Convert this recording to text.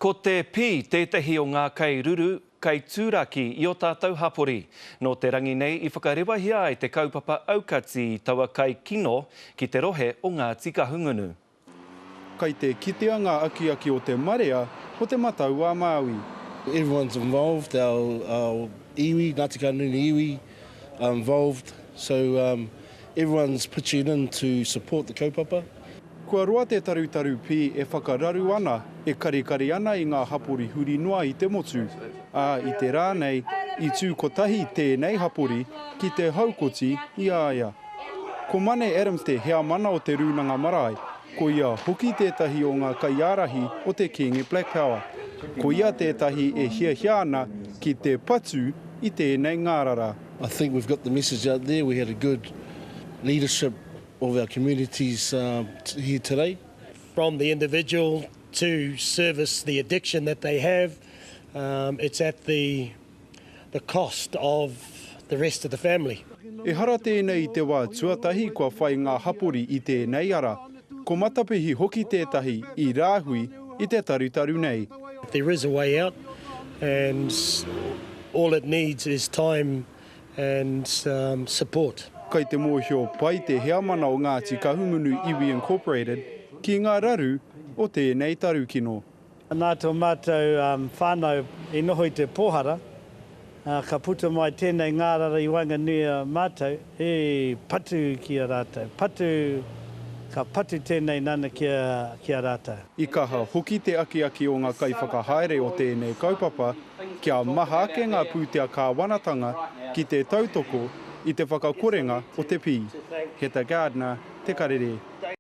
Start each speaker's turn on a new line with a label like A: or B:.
A: Ko te pī tētehi o ngā kai ruru, kai tūraki i ō tātou hapori. Nō te rangi nei i whakarewahia ai te kaupapa aukati i taua kai kino ki te rohe o Ngāti Kahungunu.
B: Kai te kitea ngā akiaki o te marea o Te Matau-a-Māui.
C: Everyone's involved, our, our iwi, Ngāti Kahungunu iwi are involved, so um, everyone's pitching in to support the kaupapa.
B: Kua roa te tarutaru pī e whakararu ana, e karikari ana i ngā hapori huri noa i te motu, ā, i te rā nei, i tū kotahi tēnei hapori ki te haukoti i a ia. Ko Mane Adams te heamana o te Rūnanga Marae, ko ia hoki tētahi o ngā kaiārahi o te Kēnge Black Power. Ko ia tētahi e hiahia ana ki te patu i tēnei ngārara.
C: I think we've got the message out there, we had a good leadership of our communities here today.
D: From the individual to service the addiction that they have, it's at the the cost of the rest of the family.
B: Ehara tēnei i te wā tuatahi kua whai ngā hapori i tēnei ara. Ko Matapihi hoki tētahi i rāhui i te tarutaru nei.
D: There is a way out and all it needs is time and support.
B: Kai te mōhio pai te heamana o Ngāti Kahungunu Iwi Incorporated ki ngā raru o tēnei tarukino.
E: Nā tō mātou whānau i noho i te pōhara, ka puta mai tēnei ngārara i waenganui i a mātou, e patu ki a rātou, patu, ka patu tēnei nana ki a rātou.
B: I kaha hoki te akiaki o ngā kaiwhakahaere o tēnei kaupapa kia maha ake ngā pūtea kāwanatanga ki te tautoko i te whakakorenga o te pī. Heta Gardiner, Te Karere.